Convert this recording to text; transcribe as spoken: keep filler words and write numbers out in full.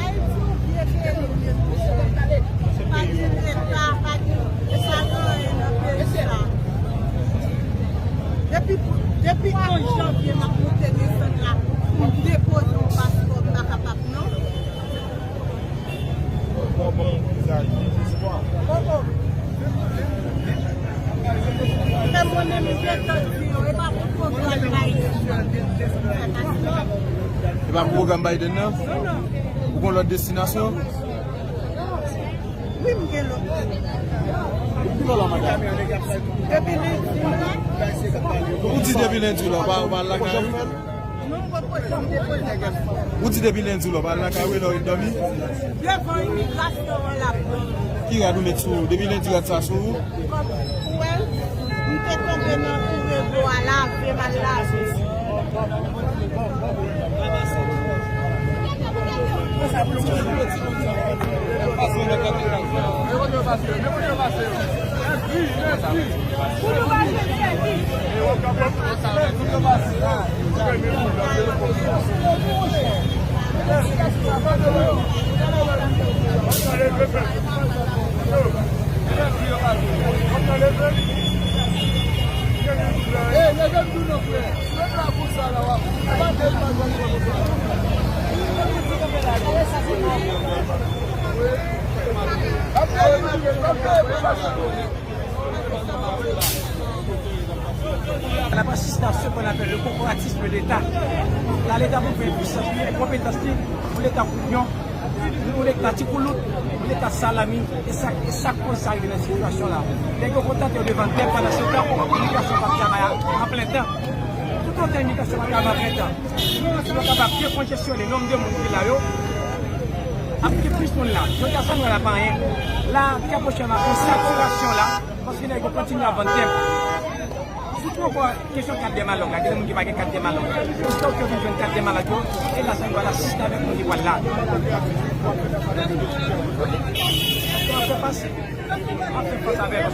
Ayiti yon vye peyi li ye, mesye. Pa gen Leta, pa gen, e pa gen anyen nan peyi sa. Depi, depi onz janvye, m ap monte desann la pou m depoze yon paspò, m pa kapab, non. E pa pou pwogram Biden nan? Ou gon lòt destinasyon? Wi, m gen lòt. Ou di depi lendi la, ou pa, ou pa lakay ou? Ou di depi lendi la, ou pa lakay ou, e la ou dòmi? Devan imigrasyon an l ap dòmi. Ki rad ou met sou ou? Depi lendi rad sa sou ou? Kòm ou wè, m te tonbe nan kou revo a, lave m al lave. L ap asiste a ce qu'on appelle le corporatisme d'État. La, Leta pou fè pwisans li, konpetans li, pou Leta koupyon, pou Leta ti koulout, pou Leta salami, e sa, e sa k koz sa rive nan sitiyasyon la. Nèg yo kontante yo devan tèt, pandan se tan, imigrasyon p ap travay a, a plen tan. Toutotan imigrasyon p ap travay a plen tan, nou, nou kapab dekonjesyone nonb de moun ki la yo, ap gen plis moun la. Jodi a, sa nou wè la pa anyen. La, trè pwochènman, gen satirasyon la, paske nèg yo kontinye ap vann tèm. Sitou ankò, kesyon kat dèmalòg la, gen moun ki pa gen kat dèmalòg la. Jiska w te vin jwenn kat dèmalòg yo, e la, sa nou pral asiste avèk moun ki pral la. Sa ap fè pase. Ap fè fas avèk